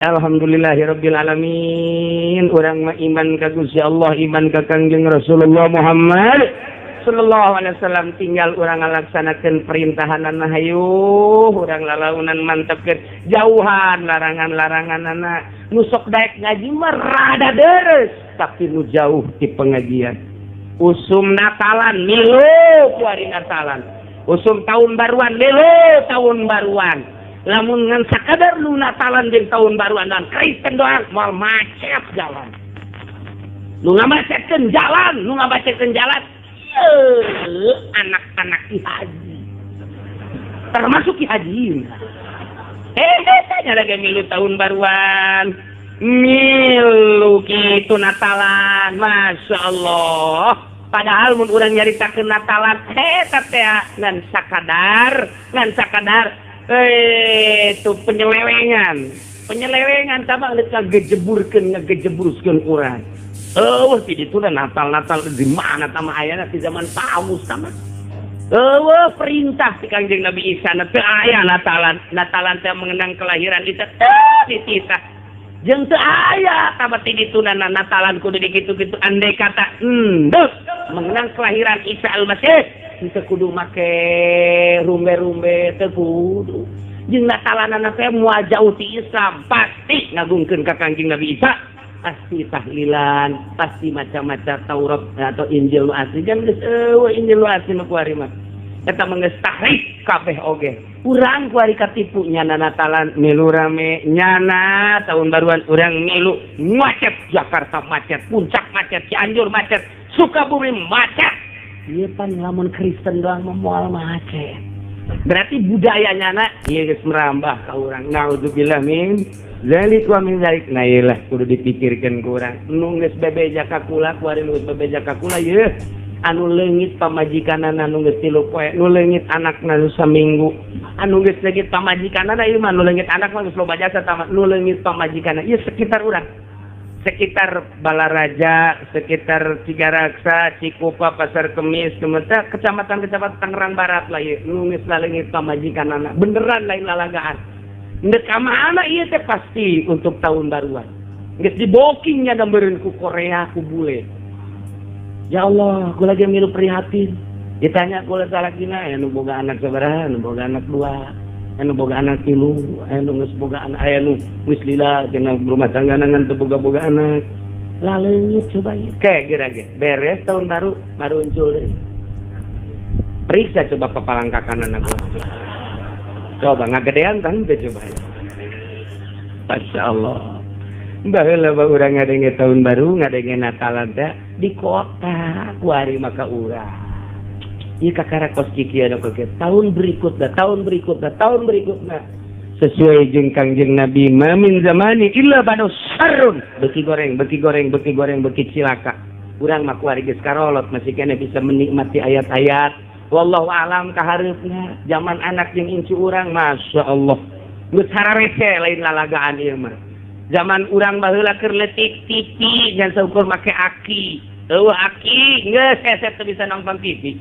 Alhamdulillahirabbil alamin. Urang mah iman ka Gusti Allah, iman ka Kangjeng Rasulullah Muhammad sallallahu alaihi wasallam, tinggal urang ngalaksanakeun perintahanana hayu, urang lalaunan mantepkeun jauhan larangan-laranganana. Nu sok daek ngaji mah rada deres, tapi nu jauh ti pengajian. Usum Natalan milu kuari Natalan, usum tahun baruan milu tahun baruan. Lamun ngan sakadar nu Natalan jeung tahun baruan dan Kristen doang moal macet jalan. Nu ngamacetkeun jalan, nu ngabacetkeun jalan anak-anak Ki Haji. Termasuk Ki Haji. Tanya lagi milu tahun baruan, milu kitu Natalan, Masya Allah. Padahal mun urang nyaritakeun Natalan, eta teh ngan sakadar, itu penyelewengan. Penyelewengan sama ngejeburkeun, ngejeburkeun urang. Eueuh ti ditu Natal-Natal di mana tama ayana di zaman Paulus tama. Eueuh perintah ti Kangjeng Nabi Isa na teu aya Natalan. Natalan teh mengenang kelahiran Isa teu dititah. Jeung teu aya tama ti ditu Natalan kudu dikitu-kitu andai kata endeuh mengenang kelahiran Isa Al-Masih teu kudu make rumbe-rumbe teu kudu. Jeung Natalanana teh moal jauh ti Islam, pasti ngagungkeun ka Kangjeng Nabi Isa. Pasti tahlilan, pasti macam-macam Taurat atau Injil nu asli kan geus eueuh Injil nu asli nu kuari mah. Eta mah geus tahrif kabeh oge. Urang kuari katipu nyana Natalan milu rame, nyana tahun baruan urang milu macet, Jakarta macet, Puncak macet, Cianjur macet, Sukabumi macet. Ieu pan lamun Kristen doang mah moal macet. Berarti budaya nyana ieu geus merambah ka urang. Naudzubillah min zalik wa min zalik. Nah ieu lah kudu dipikirkeun ku urang. Nu geus bebeja ka kula, kuari nu geus bebeja ka kula yeuh. Anu leungit pamajikanana nu geus 3 poe, nu leungit anakna nu saminggu. Anu geus leungit pamajikanana ieu mah nu leungit anak mah geus loba jasa tah, nu leungit pamajikanana ieu sekitar urang. Sekitar Balaraja, sekitar Cigaraksa, Cikupa, Pasar Kemis, Kementerian, kecamatan-kecamatan Tangerang Barat lah ieu nu geus laleungit pamajikanana. Beneran lain lalagaan. Ndek ka mana ieu teh pasti untuk tahun baruan. Geus dibokingnya gambareun ku Korea ku bule. Ya Allah, aku lagi milu prihatin. Ditanya kula salakina, aya nu boga anak sabaraha, nu boga anak 2, anu boga anak 3, anu geus boga anak, aya nu geus lila cenah rumah tangga ngan teu boga-boga anak. Laleungit coba ieu. Ke geura ge beres tahun baru maruncul deui. Periksa coba papalangkakanana gua. Coba ngagedean tah teu coba. Masya Allah. Baheula mah urang ngadenge tahun baru, ngadenge Natalan teh di kota kuari maka urang. Ieu kakara kos kikieu anu kieu. Tahun berikutna, tahun berikutna, tahun berikutna. Sesuai jeung Kangjeng Nabi, ma min zamani illa banu syarrun. Beuki goreng, beuki goreng, beuki goreng, beuki cilaka. Urang mah kuari geus karolot masih keneh bisa menikmati ayat-ayat. Wallahu alam kahareupna zaman anak jeung incu urang, Masya Allah. Geus hararese lain lalagaan ieu mah. Zaman urang baheula keur leutik TV ngan saukur make aki. Eueuh aki geus hese teu bisa nonton TV.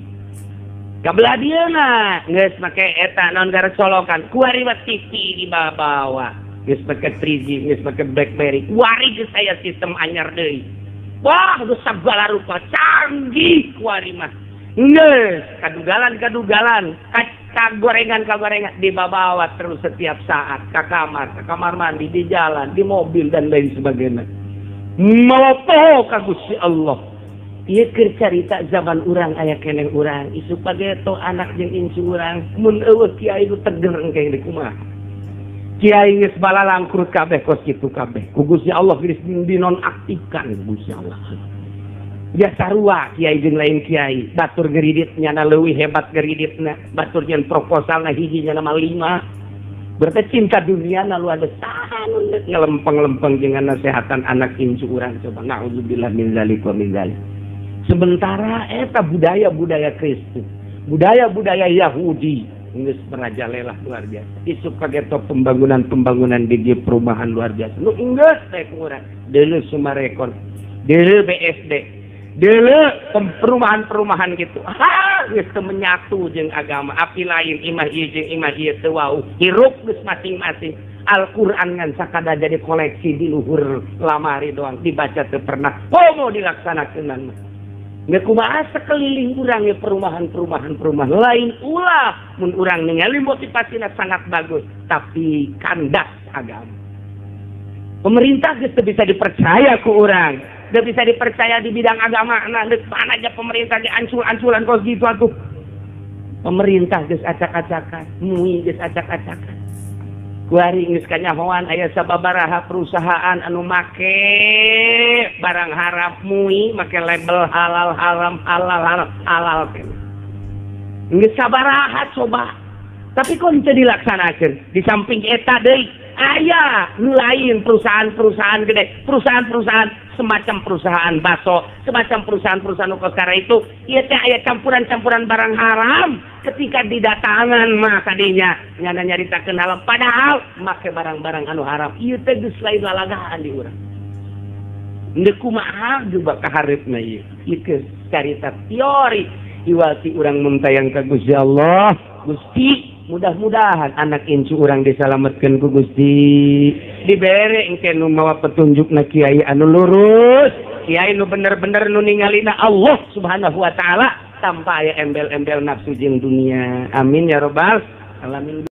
Kabelah dieuna geus make eta naon gara colokan. Kuari mah TV dibawa. Geus make 3G, geus make BlackBerry. Kuari geus aya sistem anyar deui. Wah, geus sagala rupa canggih kuari mah. Geus kadugalan-kadugalan, kagorengan-kagorengan dibawa terus setiap saat ke kamar mandi, di jalan, di mobil dan lain sebagainya. Malopo ka Gusti Allah. Ieu keur carita zaman urang aya keneh urang, isuk pageto anak jeung incu urang, mun eueuh kiai nu teger engke deui kumaha. Kiai geus balalangkrut kabeh kos kitu kabeh. Ku Gusti Allah geus dinonaktifkan Gusti Allah. Ya sarua kiai jeung lain kiai, batur ngeridit nyana leuwih hebat ngeriditna, batur nyen proposalna hiji nyana mah 5. Berarti cinta dunia na luar biasa ngelempeng-lempeng jeung nasehatan anak incu urang coba. Nauzubillah min zalik wa min zalik. Sementara eta budaya-budaya Kristen, budaya-budaya Yahudi geus merajalela luar biasa. Isuk kageto pembangunan-pembangunan di perumahan luar biasa. Nu geus teh urang deuleu Sumarekon, deuleu BSD, deuleu perumahan-perumahan gitu. Ha, geus teu menyatu jeung agama. Api lain imah ieu jeung imah ieu teu wau. Hirup geus masing-masing. Al-Qur'an ngan sakada jadi koleksi di luhur lamari doang dibaca teu pernah komo dilaksanakeun mah. Nggak kumaha sekeliling urang ya perumahan-perumahan perumahan lain ulah mun urang ningali motivasina sangat bagus tapi kandas agama. Pemerintah geus teu bisa dipercaya ku urang. Teu bisa dipercaya di bidang agama. Nah, deuk mana aja pemerintah ge ancul-anculan kos gitu atuh. Pemerintah geus acak-acakan, MUI geus acak-acakan. Kuari geus kanyahoan aya sababaraha perusahaan anu make barang haram MUI make label halal haram halal haram halal keneh. Geus sabaraha coba. Tapi kok teu dilaksanakeun? Di samping eta deui aya nu lain perusahaan-perusahaan gede, perusahaan-perusahaan semacam perusahaan bakso, semacam perusahaan-perusahaan ukara itu, ieu teh aya campuran-campuran barang haram ketika didatangan mah tadinya nyana nyaritakeun halal padahal make barang-barang anu haram. Ieu teh geus lain lalagaan di urang. Ndek kumaha juga kahareupna ieu. Ieu geus carita teori iwati urang mentayang ka Gusti Allah. Gusti mudah-mudahan anak incu urang disalametkeun ku Gusti. Dibere engke nu mawa petunjukna kiai anu lurus, kiai nu bener-bener nu ningalina Allah Subhanahu wa taala tanpa aya embel-embel nafsu jeung dunia. Amin ya robbal alamin.